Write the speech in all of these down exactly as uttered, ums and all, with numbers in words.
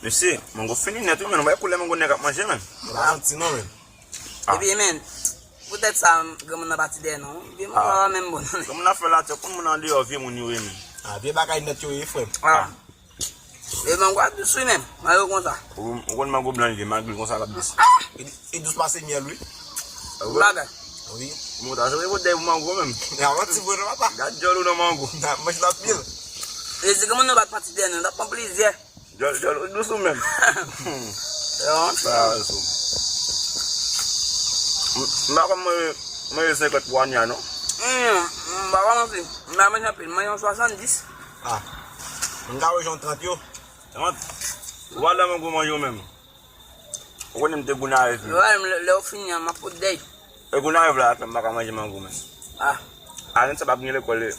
Mesye, mango fini nèt wi, men nou bay koulè mango nèg ap manje, men. Mwen pa santi non, men. Epi, men, poutèt sa, granmoun nan pati dèyè nou. Vye mango a menm bon. Granmoun nan fè la, tè, konn moun andeyò, vye moun yo ye, men. Ah, vye bagay nèt yo ye, frè m. Ah. E mango a dous wi, men. Mango konsa. Ou, ou konn mango blan li ye, malgre konsa l ap dous. E, e dous pase myèl, wi. Bagay. Wi. Mwen ta jwe pou dèy pou mango menm. Ya, mwen ti vre nan papa. Gad djòl ou nan mango. Nan manch la pil. E si granmoun nan bat pati dèyè nou, l ap pran plizyè. Djòl, djòl, ou dous ou menm. Yo. Sa, sou. M, m pa konn mwen, mwen senkant pou anya, non. Hmm, m pa konn si. M pa manje anpil, mwen yon swasanndis. Ah. M ka wè jan trant yo. Trant. Ou pa nan mango manje ou menm. Ou konnen m te Gonayiv, men. Yo, lè, lè w fini an, m ap pot dèy. E Gonayiv la, fè m pa ka manje mango, men. Ah. Alen sa p ap gen lekòl, e.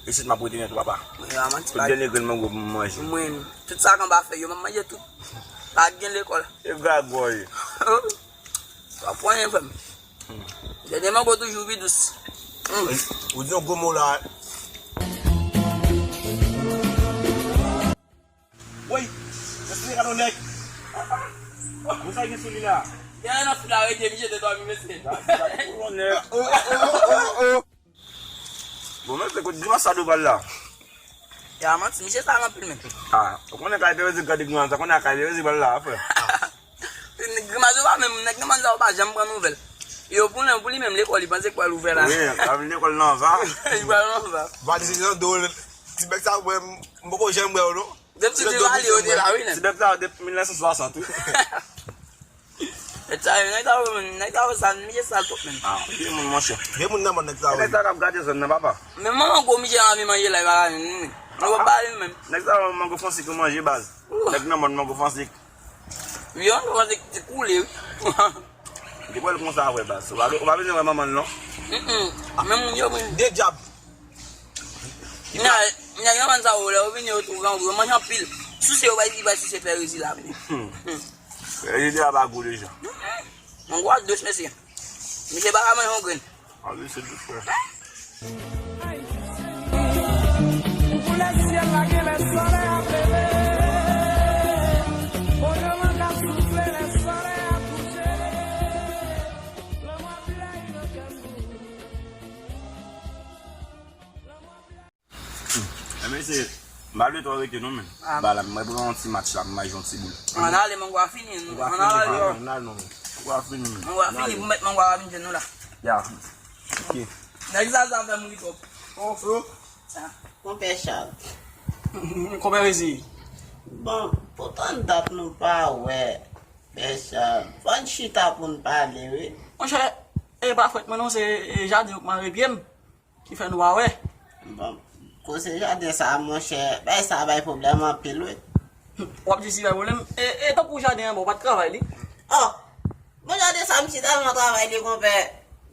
Isit m ap rete nèt, papa. Yo, a manti. Tout dènye grenn mango pou m manje. Mwen, tout sa k anba fèy yo, m ap manje tout. Pa gen lekòl. E gagòy. W ap pran yon fè m. Dènye mango toujou pi dous. Hmm. Ou di yon gwo mo la. Woy, mesye, gade yon nèg. Bon, sa gen sou li la? Gen nan fil la, rete, misye te dòmi, mesye. Gade, gade, gade yon nèg. Oh, oh, oh, oh, oh. Bon, men, se kote Grimas sa dwe pral la. Ya, manti, misye sa anpil, men. Ah, ou konnen kay Perezi gade Grimas sa, konnen kay Perezi pral la, frè. Grimas yo pa menm, nèg nan bann sa yo pa janm pran nouvèl. Yo, pou li, pou li menm, lekòl, li panse k pral ouvè la. Wi, l ap vin lekòl nan va. Li pral nan va. Valiz li nan do l. Ti bèk sa, mwen, m poko janm wè w, non. Depi ti vale yo te la, wi, nèg. Ti bèk sa, depi mil nèf san swasant, wi. Nèg sa yo, nèg sa yo, nèg sa yo, sa, misye sal twòp, menm. Ah, vye moun, monchè. Vye moun nan, mwen, nèg sa yo. Nèg sa k ap gade zòn nan, papa. Men manman gwo misye anvi manje la, li pa ka jwenn, wi. Mwen, pa li menm. Nèg sa yo, mango fonsik yo manje, baz. Nèg nan mòn mango fonsik. Wi, mango fonsik te koule, wi. Li pral konsa vre, baz. Ou pa, ou pa bezwen wè manman l, non. Mm-mm. Men moun yo, men. De dyab. Nèg nan bann sa yo, lè yo vini, yo tou grangou, yo manje anpil. Souse, yo bay, li bay souse Perezi la, men. Hmm. Perezi te aba gou deja. Mm-mm. Mango a dous, mesye. Misye pa ka manje yon grenn. A, li se dous, frè. Koulè syèl la genlè solèy ap leve. Bon jan van k ap soufle lè solèy ap kouche. Lanmou ap lay nan kè m. Hmm. Men mesye, m pa vle twò rete non, men. Ah. Ba la, mwen pran yon ti match la, m al jwe yon ti boul. Ann ale, mango a fini. Ann ale, ann ale non, men. Mango a fini, men. Mango a fini, pou mèt mango a vin jwenn nou la. Ya. Ok. Nèg sa, sa fè m ri twòp. Oh, oh. Ah. Konpè Chal. Konpè Rezi. Bon, pou tann dat nou pa wè, Pè Chal. Fò n chita pou n pale, wi. Monchè, e pa fwèt mwen non, se, e, jaden yo k mare pye m. Ki fè nou pa wè. Bon, koze jaden sa a, monchè, bagay sa a bay pwoblèm anpil, wi. W ap di si bay pwoblèm. E, e tankou jaden an, bon, w pa t travay li. Oh, bon, jaden sa a, m si tèlman travay li, konpè.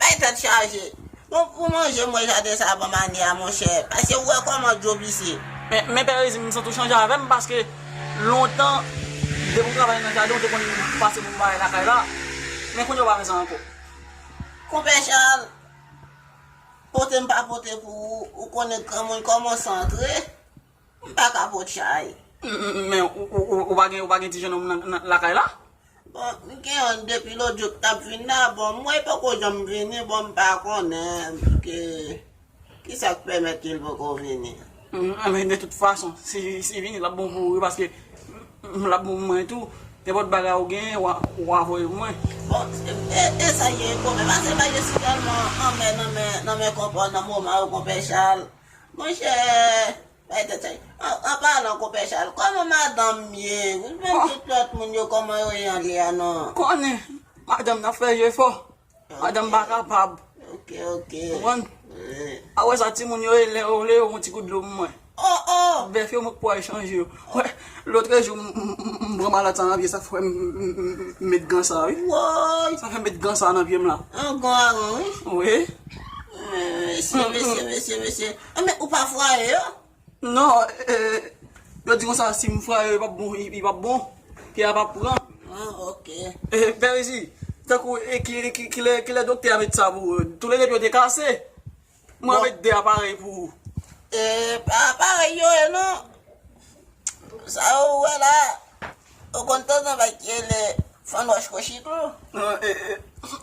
Bay tèt chaje. Bon, pou manje, m wè jaden sa a ban m ane a, monchè. Paske ou wè kòman dlo pise. Men, men Pè Rezi, m santi w chanje avè m, paske lontan, depi w travay nan jaden, w te konn pase pou bagay lakay la. Men kounye a w pa fè sa ankò. Konpè Chal, pote m pa pote pou ou, ou konnen granmoun kòmanse antre, m pa ka pot chay. M, m, men ou, ou, ou, ou pa gen, ou pa gen ti jennonm nan, nan lakay la? Bon, m gen youn depi lòt jou k t ap vin la, bon, m wè l poko janm vini, bon, m pa konnen ke, kisa k pèmèt ke l poko vini. M, men de tout fason, si, si vini, l ap bon pou ou, paske M, l ap bon pou mwen tou. Nenpòt bagay ou genyen, w a, w a voye pou mwen. Bon, e, e sa ye, konpè, paske bagay yo si tèlman anmè nan men, nan men konpè w nan moman yo, konpè Chal. Monchè, bay tèt chaje. An, an palan, konpè Chal, kòman madanm ye? Ou menm tout lòt moun yo, kòman yo ye anlè a non? Konnen, madanm nan fè jefò. Madanm pa kapab. Ok, ok. Konprann? Wi. Apre sa, timoun yo, e lè yo le yo yon ti gout dlo pou mwen. Oh, oh! Bèf yo, mwen k pou al chanje yo. Wè, lòtrejou, m, m, m, m pran malad sa nan pye, sa fè m, m, m, m met gan sa, wi. Woy! Sa fè m met gan sa nan pye m la. An gan aran, wi. Wi. Mesye, mesye, mesye, mesye. Anben, ou pa fwaye yo? Non, e, e, yo di konsa, si m fraye, li p ap bon, li, li p ap bon. Pye a p ap pran. Ah, ok. E, Pè Rezi, tankou, e, ki, ki, kilè, kilè doktè a met sa pou ou? Toulède pye w te kase. Mwen met de aparèy pou ou. E pa parèy yo ye non. Sa ou wè la, ou konn tonton bay ki rele Fanwòch Kochiklo.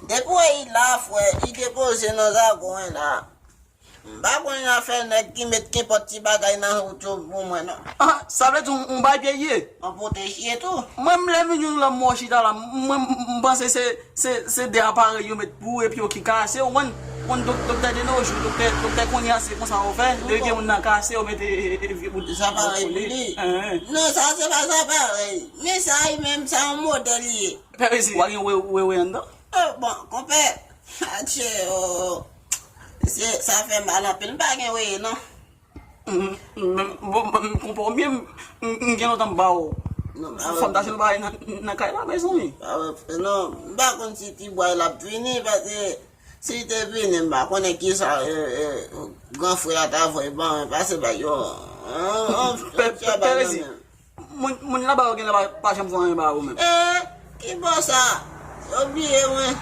Depi w wè li la, frè, li depoze nan zagon an la. M pa konn afè nèg ki met kenpòt ti bagay nan wout yo pou mwen non. Ah, sa vle di yon, yon bay pye ye? Yon pwotej ye tou. Mwen, m lè vin yon lòm mò chita la, mwen, m panse se, se, se de aparèy yo met pou ou epi yo ki kase, ou konn, konn dòk-, doktè de nos jours, doktè, doktè kounye a se konsa yo fè, lè yo gen moun nan kase, yo mete, e, e, e, vye bout. Sa parèy pou li. Hein, hein. Non, sa se pa sa parèy. Men sa li menm, sa yon modèl li ye. Pè Rezi, w a gen wewe anndan? Eh, bon, konpè, atye, oh, se, sa fè mal anpil. M pa gen weye, non. M, m, m, bon, m konprann byen, m, m, m gen lontan m pa wè w. Non, m pa wè. Fò m ta jwenn w nan, nan kay la, mezanmi. Pa wè, non, m pa konn si ti bwa l ap vini, paske si l te vini, m pa konnen kisa, eh, eh, gran frè a ta voye ban mwen, pase bay yo. An, an, pè, pè, pè Rezi. Moun, moun laba yo genlè pa, pa janm fè anyen ba ou menm. Eh, ki bò sa? Yo bliye mwen.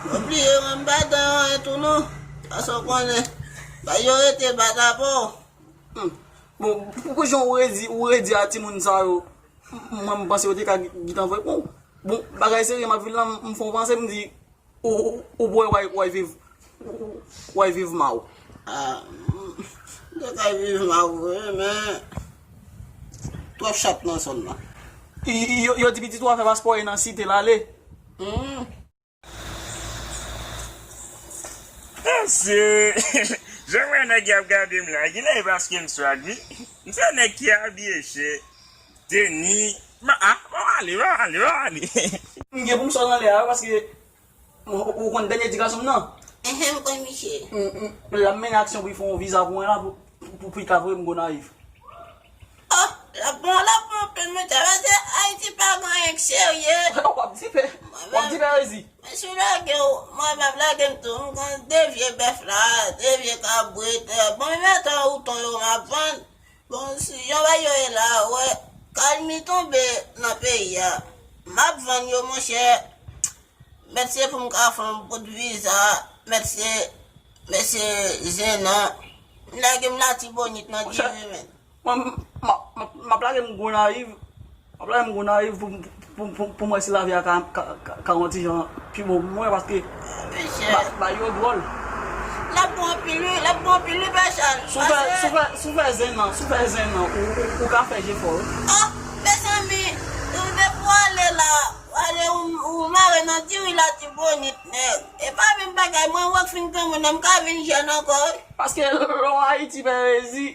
Yo bliye mwen, m pa dan anyen tou non. Paske w konnen, ba yo rete bat apò. Hmm. Bon, pou, pou jan ou redi, ou redi a timoun sa yo, m-, mwen m panse yo te ka gi-, gentan voye pou ou. Bon, bagay serye m ap vin la, m, m fè w panse, m di, Ou, ou, ou bwè, w ay, w ay viv, w ay viv mal. Ah, m, m te kay viv mal vre, men twòp chat nan zòn nan. I, i, yo, yo di pitit ou a fè paspò e nan site l ale. Hmm. Mesye, jan m wè nèg y ap gade m la, genlè e paske m swag, wi. M se nèg ki abiye chè, teni, ma, ah, bon, ale, bon, ale, bon, ale. M gen pou m sot anlè a, paske Ou, ou konn dènye ti gason m nan? Enhen, m konn misye. M, m, l ap mennen aksyon pou l fè yon viza pou mwen la, pou, pou, pou, pou l ka voye m Gonayiv. Oh, l ap bon, l ap bon anpil, mesye, paske Ayiti pa gen anyen k serye. W ap di pè, w ap di pè Rezi. Men si w lage w, mwen m ap lage m tou, m konn de vye bèf la, de vye kabrit, eh, bon, men metan wouton yo m ap vann. Bon, si jan bagay yo ye la, wè, kalmi tonbe nan peyi a. M ap vann yo, monchè. Mèt se pou m ka fè yon bout viza, mèt se, mèt se zen nan. M lage m Latibonit nan diri, menm. Mwen, m, m, m, m ap lage m Gonayiv, m ap lage m Gonayiv pou, pou, pou, pou m wè si lavi a ka, ka, ka, ka yon ti jan pi bon pou mwen, paske ba, ba yo dwòl. L ap bon anpil, wi, l ap bon anpil, wi, pè Chal. Si w fè, si w fè, si w fè zen nan, si w fè zen nan, ou, ou, ou ka fè jefò, wi. Oh, mezanmi, ou depi w ale la, w ale ou, ou mare nan diri Latibonit, nèg. E pa menm bagay, mwen wè k fin granmoun nan, m ka vin jèn ankò, wi. Paske lè w Ayiti, pè Rezi,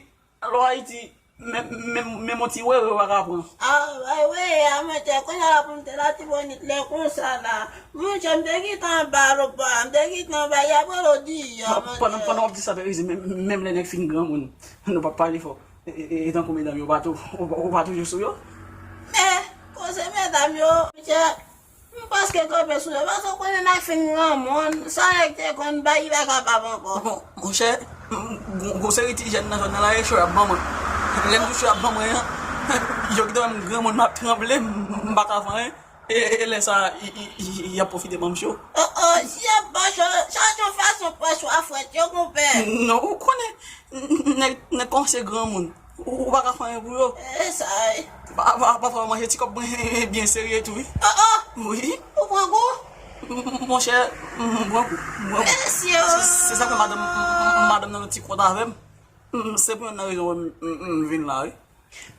lè w Ayiti, men, men, menm yon ti wewe w pa ka pran. Ah, bay weye a, monchè, kounye a la pou m te Latibonit lè konsa la. Monchè, m te gentan anba lopwa, m te gentan anba, y ap rele w deyò, monchè. Pandan, pandan w ap di sa, pè Rezi, men, menm lè nèg fin granmoun, nou p ap pale fò. E, e, e tankou medam yo pa tou, ou, ou pa toujou sou yo? Men, koze medam yo, monchè, m prèske kanpe sou yo, paske w konnen n ap fin granmoun, sa nèg te konn bay, li pa kapab ankò. Bon, monchè, m, m, gon, gon seri ti jèn nan zòn nan la, e cho y ap ban mwen. Lè m di cho y ap ban mwen an, yo gentan wè m granmoun, m ap tranble, m, m pa ka fè anyen. E, e, e lè sa a, y, y, y, y ap pwofite ban m cho. Oh, oh, si y ap ban cho, chache yon fason pran cho a frèt yo, konpè. Non, ou konnen, nèg, nèg kòmanse granmoun. Ou, ou pa ka fè anyen pou yo. E sa, wi. Pa, pa, pafwa, manje ti kòb mwen byen serye tou, wi. Oh, oh. Wi. Ou pran gou? M, m, monchè, m, m pran gou. M pran gou. Mesye, oh. Se, se sa fè madanm, m, m, madanm nan yon ti kont avè m. M, se pou youn nan rezon m, m, m vin la, wi.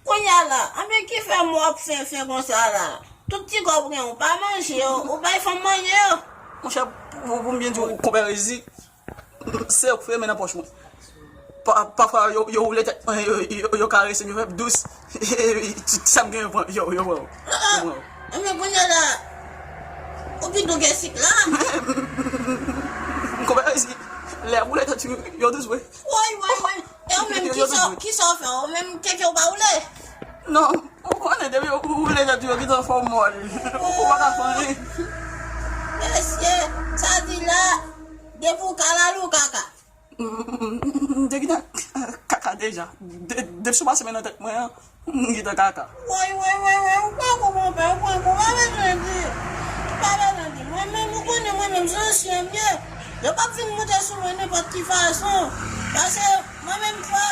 Kounye a la, anben ki fè mò ap fen fen konsa la? Tout ti kòb gen, ou pa manje yo, ou bay fanm manje yo. Monchè, pou, pou m byen di w, konpè Rezi, se yo k fè men nan pòch mwen. Pa, pafwa, yo, yo woule tèt mwen, yo, yo, yo karese m, yo fè m dous. Ti, ti sa m gen, yo pran, yo, yo pran. Yo pran. Anben kounye a la, ou ki tou gen sik la? Konpè Rezi, lè y ap woule tèt yo, yo dous vre. Woy, woy, woy. E ou menm, kisa, kisa w fè? Ou menm, keke w pa woule? Non, ou konnen, depi ou woule tèt ou, yo gentan fè w mòl. Ou pa ka fè anyen. Mesye, sa di la, depi w kalalou kaka. M, m, m, m te gentan kaka deja. De, depi sou pase men nan tèt mwen an, m gentan kaka. Woy, woy, woy, woy, ou pran kou, konpè, ou pran kou, pa bezwen di. Pa bezwen di. Mwen menm, ou konnen mwen menm, se ansyen m ye. Yo p ap vin moute sou mwen nenpòt ki fason. Paske Mwen menm fò,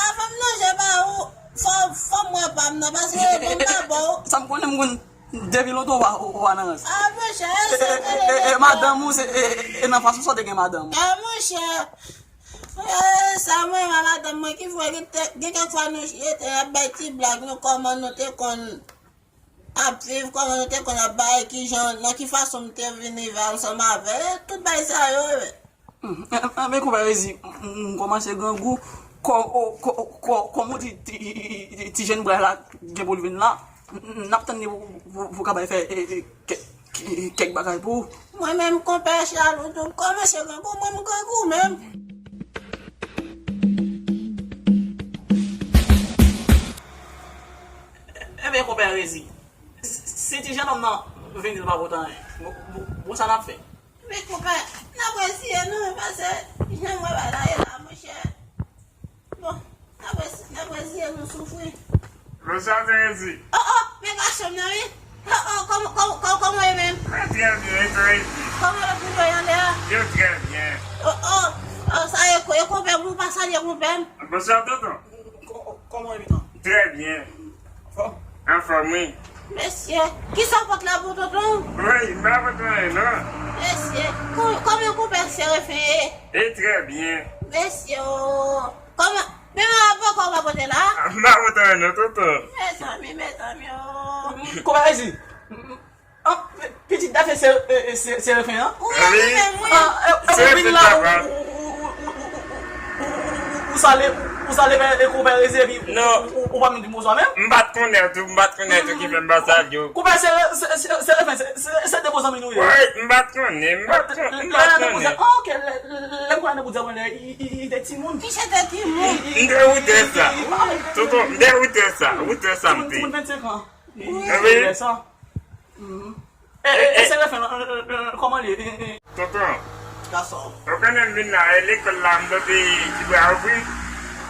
avan m lonje ba ou, fò, fò m wè pa m nan, paske bon m pa ba ou. Sa m konnen, m konn depi lontan ou pa, ou pa nan rans. Ah, monchè, e se e, e, e madanm ou, se e, e, e nan fason sa w te gen madanm ou. Ah, monchè, e, sa mwen, ma madanm mwen ki fè gen te, gen kèk fwa nou ete ap bay ti blag, nou kòman nou te konn ap viv, kòman nou te konn ap bay, kijan, nan ki fason m te vin rive ansanm avè, tout bagay sa yo, e. Hmm, men konpè Rezi, m, m kòmanse grangou, kò, kò, kò, kò, kòm ou di, ti, ti, ti jèn bray la gen pou l vin la, n, n ap tann li pou, pou, pou ka bay fè, e, e, kèk, kèk, kèk bagay pou ou. Mwen menm, konpè Chalou tou, m kòmanse grangou, mwen m grangou menm. Ebyen, konpè Rezi, si, si ti jennonm nan vini, l pa pote anyen, bon, bon, bon, sa n ap fè? Men konpè, n ap reziye nou, paske jan mwen wè la ye la, monchè. Bon, n ap rezi-, n ap reziye nou soufri. Bonswa, Terezi. Oh, oh, men gason m nan, wi. Oh, oh, kòman, kòman, kòman, kòman w ye menm? Mwen trè byen, e Terezi? Kòman lòt moun yo ye anlè a? Yo trè byen. Oh, oh, oh, sa e, e konpè m, ou pa salye konpè m? Bonswa, tonton. Kò-, kòman w ye, pitan? Trè byen. Anfòm? Anfòm, wi. Mesye, kisa w pot la pou tonton? Wi, m pa pot anyen, non. Mesye, kò-, kòman konpè Serefen ye? E trè byen. Mesye, o. Kòman, men mwen ap poko w pa pote la? M pa pot anyen, non, tonton. Mezanmi, mezanmi, o. Konpè Rezi. Ah, pitit dafè se, e, e, se, Serefen an? Wi, wi, wi. Ah, e, ou vin la, ou, ou, ou sale, ou sale pè, e, konpè Rezi, epi ou, ou, ou pa menm di bonswa menm? M pa t konnen tou, m pa t konnen tou ki fè m pa salye w. Konpè se, se, se, Serefen, se, se, se de bon zanmi nou ye. Wi, m pa t konnen, m pa t konnen, m pa t konnen. Ah, ok, lè, lè, lè m konnen pou di mwen, lè, li, li, li te timoun. Misye te timoun. M te woutè sa. Tonton, m te woutè sa, woutè sa m te. Timoun vennsenk an. Wi. Lè sa. E, e, e, Serefen, e, e, e, kòman l ye? E, e. Tonton. Gason. Ou konnen m vin la, e lekòl la, m tande ti bra ouvri.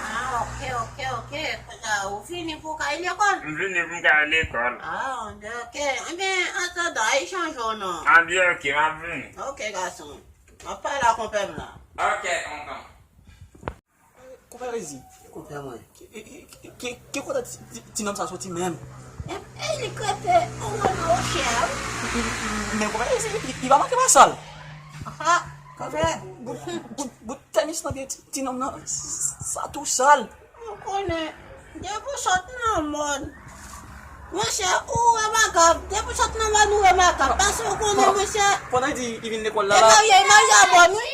Ah, ok, ok, ok. Kounya, ou vini pou w ka al lekòl? M vini pou m ka al lekòl. Ah, ok. Ebyen, antandan, al chanje w non. Ah, byen, ok, m ap vini. Ok, gason. M ap pale ak konpè m la. Ok, tonton. Konpè Rezi. Konpè mwen. Ki, ki, ki, ki kote ti, ti, ti nonm sa soti menm? E, e li k rete anwo nan wochè a, wi. Men konpè Rezi, li, li pa manke pa sal. Ah, konpè. Bout, bout, bout, bout tènis nan pye ti, ti nonm nan, sa tou sal. Ou konnen, depi w sot nan mòn, monchè, ou remakab. Depi w sot nan mòn, ou remakab. Paske w konnen, monchè. Pandan l di li vin lekòl la, la. E marye, e marye a mòn, wi.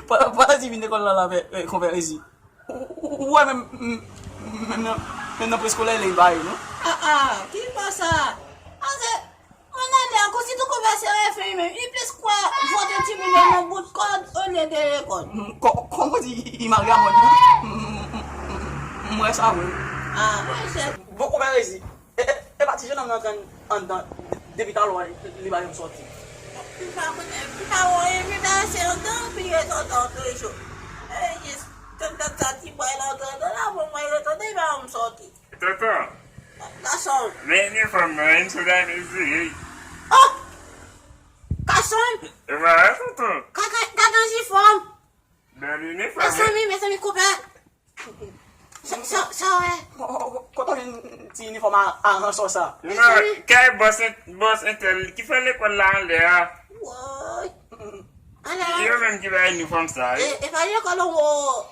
Pandan, pandan l di li vin lekòl la, la, men, men, konpè Rezi. Ou, ou, ou wè menm, menm nan, menm nan preskolè, li pa ye, non? Ah, ah, ki pa sa? Ase, Mwen nan lè a, kousi tou konpè Serefen menm, li plis kwè vote timoun yo nan bout kòd olye de lekòl. Kò-, kòman di li marye a mòn nan? M wè sa vre. Ah, monchè. Bon, konpè Rezi, e, e, e pa ti jennonm nan antre anndan depi talè li pa janm sòti. M pa konnen, m pa wè, m pa se yon tan, pi rete anndan toujou. E jis, tann, tann sa ti bway la antre anndan la, bon, mwen rete anndan, li pa janm sòti. Tonton. Gason. Men inifòm nan, m sot al mezire. Oh! Gason. E vwala, tonton. Ka, ka, gad inifòm. Bèl inifòm. Mezanmi, mezanmi, konpè. Sa, sa, sa, wè. Kote w jwenn ti inifòm a, a ransò sa? Non, kay bòs, bòs entèl ki fè lekòl la anlè a. Woy. Ala. Yo menm ki bay inifòm sa, wi. E, e pa lekòl anwo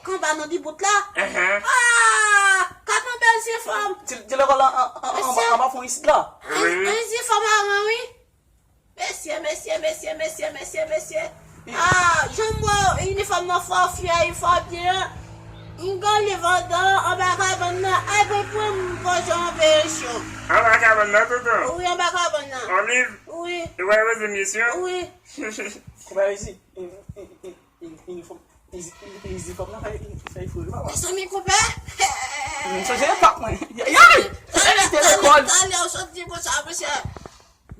kanba nan dibout la? Enhen. Ah! Gad yon bèl zinfòm. Ti, ti lekòl an, an, an, anba, anba fon isit la? Wi. Yon zinfòm aran, wi. Mesye, mesye, mesye, mesye, mesye, mesye. Ah, jan m wè inifòm nan fò fyè, fò byen. M gen liv anndan, anba kabann nan. Ay, bon, pran m pran jan anpe yon cho. Anba kabann nan, tonton? Wi, anba kabann nan. Yon liv? Wi. E w al poze misyon? Wi. Konpè Rezi, inifòm, inifòm nan fè, fè fou, papa. Mezanmi, konpè. M sonje epòk mwen. Yay! Talè, talè, talè, ou sot di konsa, mesye.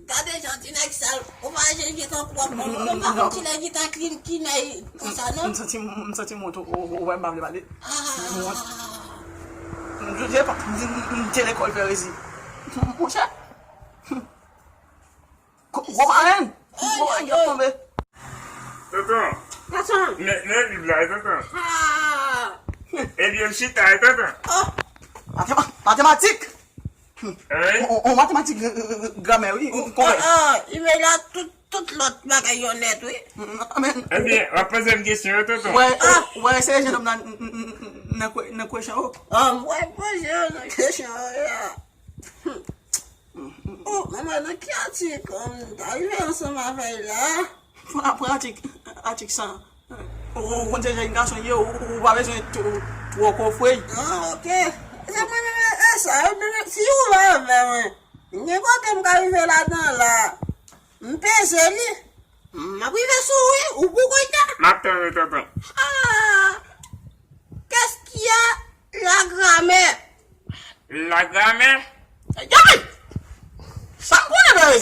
Gade jan ti nèg sal, ou pa jen gentan pwòp, ou pa konn kilè gentan klin, ki nèg konsa, non? M santi, m santi m wont, ou, ou, ou wè m pa vle pale. Ah. M wont. M sonje epòk, m, m, m te lekòl fè rezi. Monchè. Gwo marenn! Gwo marenn k ap tonbe! Tonton! Gason! Men, men Bib la, tonton! Ah! Ebyen, m chita, wi, tonton. Oh, matema-, matematik. Wi. On, on matematik, euh, euh, gramè, wi, on konpè. Ah, ah, li mele tout, tout lòt bagay yo nèt, wi. Ebyen, w ap poze m kesyon yo, tonton. Wè, wè, se jennonm nan, nan, nan, nan, nan kwechan, oh. Ah, m wè poze yo nan kesyon yo, ya. Oh, manman, nan ki atik, um, ta rive ansanm avè l la? Pran, pran atik, atik sa. Ou, ou konn se jèn gason ye, ou, ou pa bezwen two, two kofre. Ah, ok. Se mwen menm, e sa, e, si ou la avè mwen, gen kote m ka rive ladan la. M peze li. M ap rive sou ou, wi, ou pou kote. M ap tann ou, tonton. Ah! Qu'est-ce qu'il y a? La grammaire. La grammaire? Yay! Sa m konnen, bèy!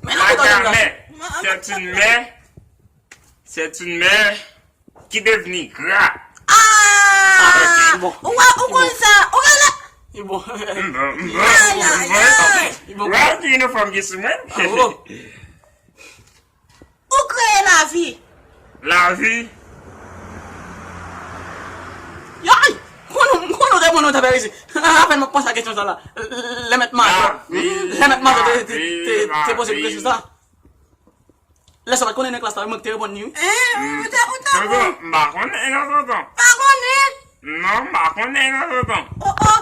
La grammaire, c'est une mer, c'est une mer qui devient gras. Ah! Ok, bon. Ou wè, ou konn sa, ou wè la. Li bon. Bon, bon, bon, bon. Wè, ki yon fanm ki sou mwen. Ah, bon. Ou kreye lavi. Lavi? Yay! Konnen, konnen w te bon, nou te fè resi. Apèn m ap panse a kesyon sa la. Lè mèt majò, lè mèt majò te, te, te, te poze m kesyon sa. Lè sa w pa t konnen nan klas la, mwen ki te reponn li, wi. Hein, ou te, ou te bon. Tonton, m pa konnen, non, tonton. Pa konnen? Non, m pa konnen, non, tonton. Oh, oh.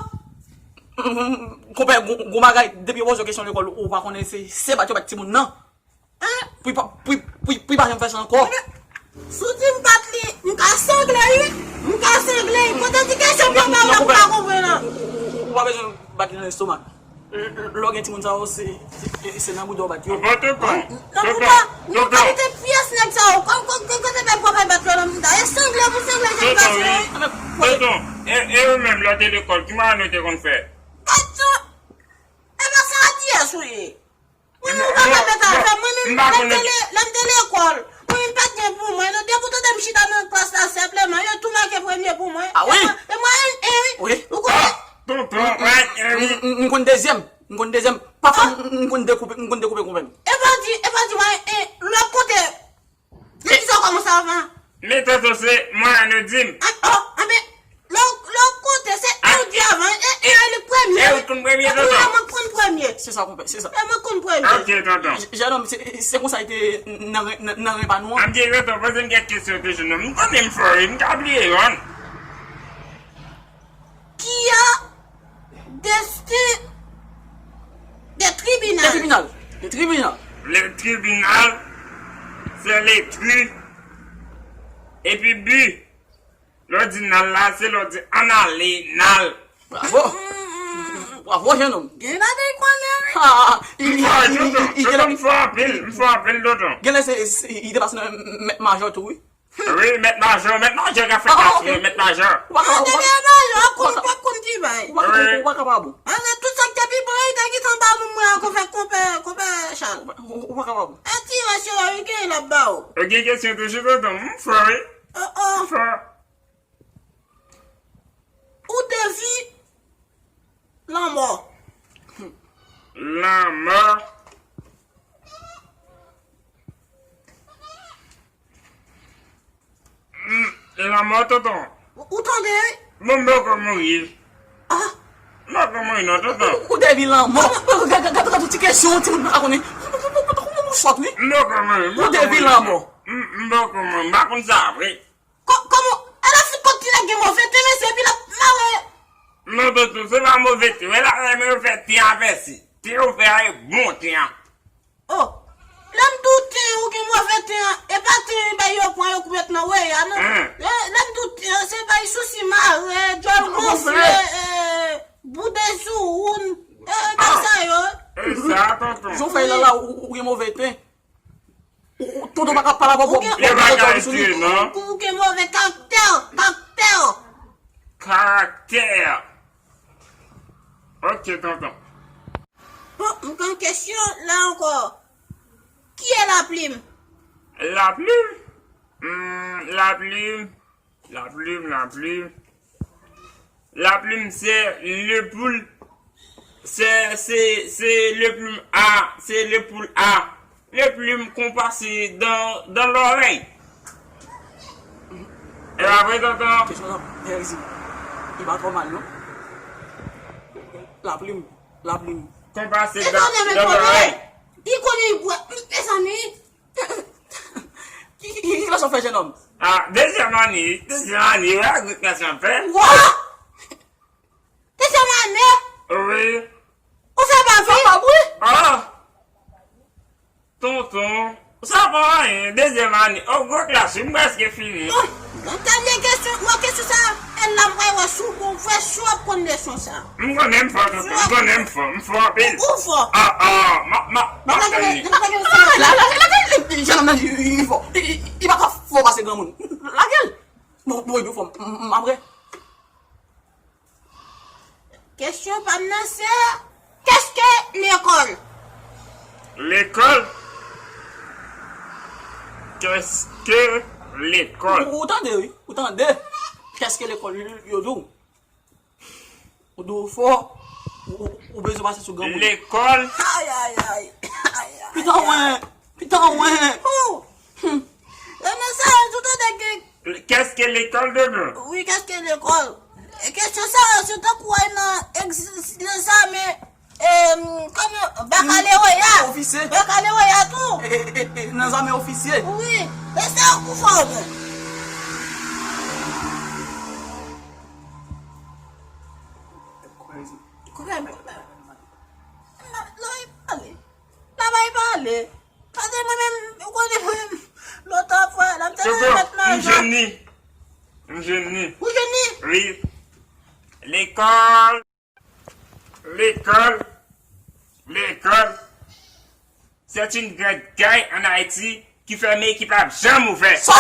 Konpè, gon, gon bagay, depi yo poze w kesyon lekòl, ou pa konnen se, se bat yo bat timoun nan. Hein? Pou li pa, pou li, pou li, pou li pa janm fè sa ankò. Si w di m bat li, m ka sangle, wi. M ka sangle. Kote di kesyon papa w la, m pa konprann nan. Ou, ou, ou pa bezwen bat li nan lestomak. Lè w gen timoun sa yo, se, se, se nan bouda w bat yo. Nan bouda, nan bouda, kalite pyès nèg sa yo. Kòm, kòm, kòm, kote papa w bat yo nan bouda. E sangle pou sangle, jèn gason. Tonton, e, e ou menm, lè w te lekòl, ki mwayen nou te konn fè? Kat sou, e pa sa a di yès ou ye. Mwen menm, ou pa ka mete afè mwen menm, lè m te le-, lè m te lekòl, mwen menm pa t gen pou mwen, non, depi w tande m chita nan klas la, senpleman, yo tou make premye pou mwen. Ah wi? E mwen, e mwen, e wi. Wi. Ou konnen? Ah, tonton, mwen, e wi. M, m, m konn dezyèm, m konn dezyèm. Pafwa, m, m konn dekoupe, m konn dekoupe konpè m. E pa di, e pa di, mwen, e, lòt kote, Depi sa w kòmanse avan. Men tonton se mwen nou di m. Ah, oh, anben, lè w, lè w konte, se e w di avan, e, e a li premye. E ou konn premye, tonton. Epi mwen konn premye. Se sa, konpè, se sa. E mwen konn premye. Ok, tonton. Jènòm, se, se konsa li te nan ren, nan, nan ren pa nou an. Anben, tonton, poze m kèk kesyon toujou, non. M konnen m fò, wi, m ka bliye yonn. Ki a destin de tribinal. De tribinal. De tribinal. Le tribinal, c'est le tri. Epi bi. Lè w di nal la, se lè w di ann ale, nal. Bravo. Bravo, jennonm. Gen bagay konnen, wi. Ah, i, i, i, i, i, tonton, m fò anpil, m fò anpil, tonton. Genlè se, se, i te pase nan mèt majò tou, wi. Wi, mèt majò, mèt majò ka fè klas, wi, mèt majò. Ou pa ka, ou pa ka, ou pa ka, ou pa ka pa bon. Anben, tout sa k te pi bon, li te gentan ba moun mwen ankò fè konpè, konpè Chal. Ou, ou pa ka pa bon. E ti rès yo, wi, gen l ap ba w. Ou gen kesyon toujou, tonton? M fò, wi. Oh, oh. M fò. Ou devi lanmò. Lanmò. Mm, lanmò, tonton. Ou, ou tande, wi? Bon, m poko mouri. Ah. M poko mouri, non, tonton. Ou, ou devi lanmò. Gade, gade, gade, gade ti kesyon, timoun pa konnen. Ou, ou, ou, ou, ou sòt, wi. M poko mouri, m poko mouri. Ou devi lanmò. M, m poko mouri, m pa konn sa vre. Kò-, kòman, e la fout kòb ti nèg gen move ten, mesye, epi l ap mare. Non, tonton, se pa move ten. Wè la, men yo fè ten a pèsi. Ten yo fè a, e bon ten an. Oh, lè m di w ten, ou gen move ten an, e pa ten bay yo pran yo k met nan wè a, non. Lè, lè m di w ten, se bay sousi mare, djòl gonfle, e, bouda sou woun, e, bay sa yo. E sa, tonton. Jan w fè la la, ou, ou gen move ten. Ou, ou, tonton pa ka pale avè w, ou gen, ou gen move karaktè, karaktè. Karaktè. Ok, tonton. Bon, m gen kesyon la ankò. Qui est la plume? La plume? Hmm, la plume. La plume, la plume. La plume, c'est le poule. C'est, c'est, c'est le plume à, c'est le poule à. Le plume qu'on passe dans, dans l'oreille. E pa vre, tonton? Kesyon sa, Pèrizib, li pa twò mal, non. Laplim, laplim. Konpase dan, dan zòrèy. Li konnen li bwè. Mezanmi. Ki, ki, ki, ki lòs w ap fè, jennonm? Ah, dezyèm ane, dezyèm ane, wè, gwo klas m ap fè. Wa! Dezyèm ane? Wi. Ou fè bab, wi? Fè bab, wi. Ah! Tonton, sa pa anyen, dezyèm ane. Oh, gwo klas, wi, m prèske fini. Oh, gade kesyon, mwen kesyon sa, e la m pral wè si w bon vre, si w ap konn leson sa. M konnen m fò, tonton, m konnen m fò, m fò anpil. Ou fò? Ah, ah, ma, ma, ma, ma, la, la, la, la, la, jennonm nan, li, li, li fò. Li, li, li pa ka fò pase granmoun. Lage l. Bon, bon, bon, fò, m, m, m, apre. Kesyon pa m nan se, qu'est-ce que l'école? Lekòl? Qu'est-ce que l'école? Ou, ou tande, wi, ou tande. Qu'est-ce que l'école, yo, yo di w. Ou di w fò, ou, ou, ou bezwen pase sou granmoun. Lekòl? Ay, ay, ay. Ay, ay, ay. Pita wen, pita wen. Ou. Hmm. E nan sa, ou tande gen Qu'est-ce que l'école de nous? Wi, qu'est-ce que l'école? E kesyon sa yo, se tankou w al nan egz-, nan zame, em, kòman, bakalereya. Ofisye. Bakalereya tou. E, e, e, e, nan zame ofisye. Wi, e sa yo pou fè w bon. Koupè m, koupè m. Lè w pale. Lè w pale. Paske mwen menm, ou konnen mwen menm, lòt fwa, la m te nan mèt nan m jwenn li. M jwenn li. Ou jwenn li? Wi. Lekòl. Lekòl. Lekòl. C'est une grande guerre en Haïti ki fèmen e ki p ap janm ouvè. Sa!